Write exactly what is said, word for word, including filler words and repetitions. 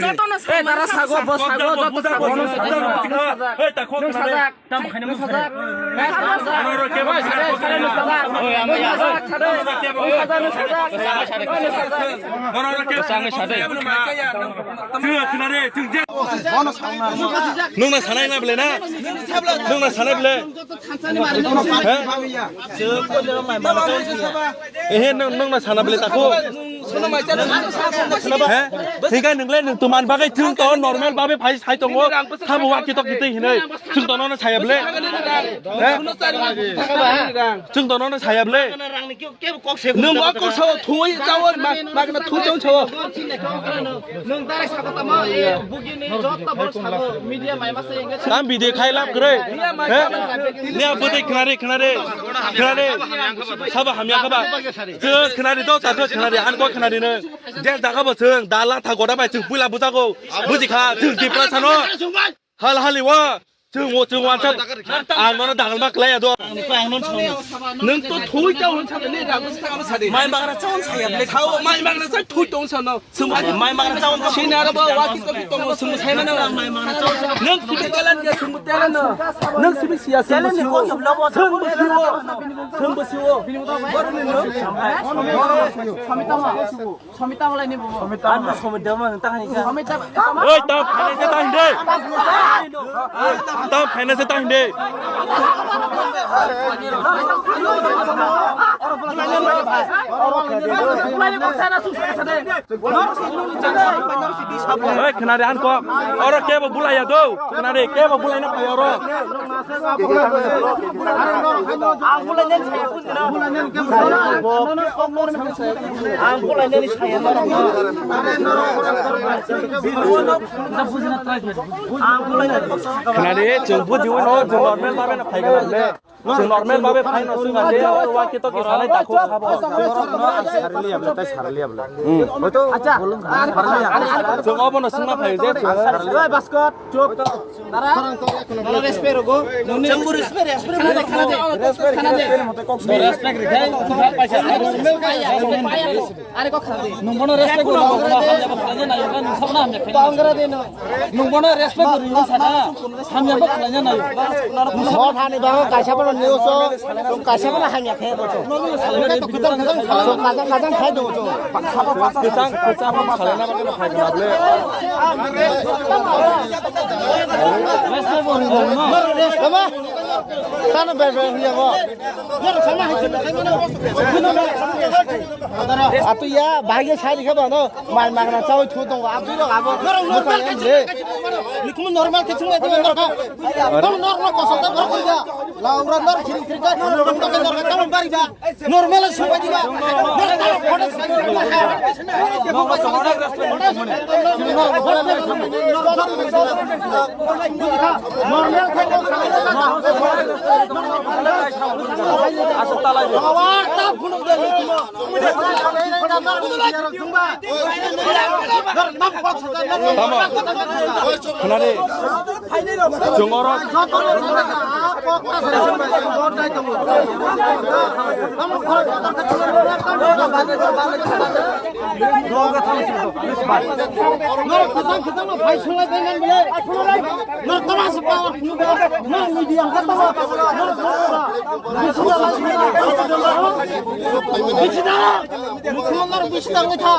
Jotono Eh, tara sago, bo sago, joto sago. Nung sajak. Nung sajak. Nung na sanai na bele na? Nung na sanai bele? He? Ehe, nung, nung na sana bele tako. He? Thik hai, nung le, nung tuman bagai thung to normal babe phai sai tongo. Thabo wa kitok kitik hinai. Thung to no na saya bele. He? Thung to no na saya bele. Nung wa kok sao thui chao, ma, ma na thui chao chao. Nung direct sabo tamo, eh, bugini joto borok sabo, media mai masa engage. Tam video khai lab kre. He? Nia bwtwi khnari, khnari. Khnari. Sabo hamya khaba. Chwng khnari do, ta khnari, an ko khnari no. Je jaga bo chwng, dala tha goda bai chwng puila bujago. Buji kha, chwng Tipra sano. Hal hali wa. Chwng o chwng wansa. Ang nono dagal ma klaya do. Nwng to thui ta hwn sa le, dagal sa le. Mai bagra chon sa ya le. Thao mai bagra sa thui tong sa no. Sumai mai bagra chon. Sini aro ba wa ki to ki tong sum sai mana. Nwng sumai telan ya sum telan no. Nwng sumai sia sia. Telan ni ko sum lo bo. Sum bo siwo. Sum bo siwo. Bini mo to. Samita ma. Samita malai ni bo. Samita. Ano samita ma ta ni ka. Samita. Oi, tam phaina se ta hinde. Tam phaina se ta hinde. Oi, khnari an ko. Oro kebo bulai ya do. Khnari kebo bulai na phaio oro. Khnari, chwng bujiwi no, chwng normal babe no phai gana le. Chwng normal babe phai no swngna je, oro wa kito ki sanai dakho sabo. Acha. Chwng obo no swngna phai je, chwng. Oi, Baskot, chup. Dara, dara respect rogo. Nuni chembu respect, respect khana de, khana de. Respect rikha, paisa. Are ko khana de. Nung bono respect rogo, hamya bo khlaiya nayo, nung sabna hamya khlaiya. Bangara de no. Nung bono respect rogo, sana hamya bo khlaiya nayo. Mo thani ba kaisa bono news o, kaisa bono hamya khe bo. Nung salai de video. Kajang kajang khai do. Kajang kajang khalai na bagwi no khai gana le. Tamo bai bai huya go. Atu ya, bahai sai dikha ba no. Mai magna chawi thu tongo, atu ro abo. Musa em le. Likmu normal ke thung atu normal ka. Tamo normal kosol ta borok ya. Laura nor khiri khiri ka. Tamo bari ba. Normal subai diba. Tamo. Khwnadi. Chwng oro. Norok kwchang kwchang no phai swlai bai nang bile. Norok tama se power phunuk ba. Norok media hwnkhe tama. Norok bisi da. Bisi da. Mukhung norok bisi da wngkha.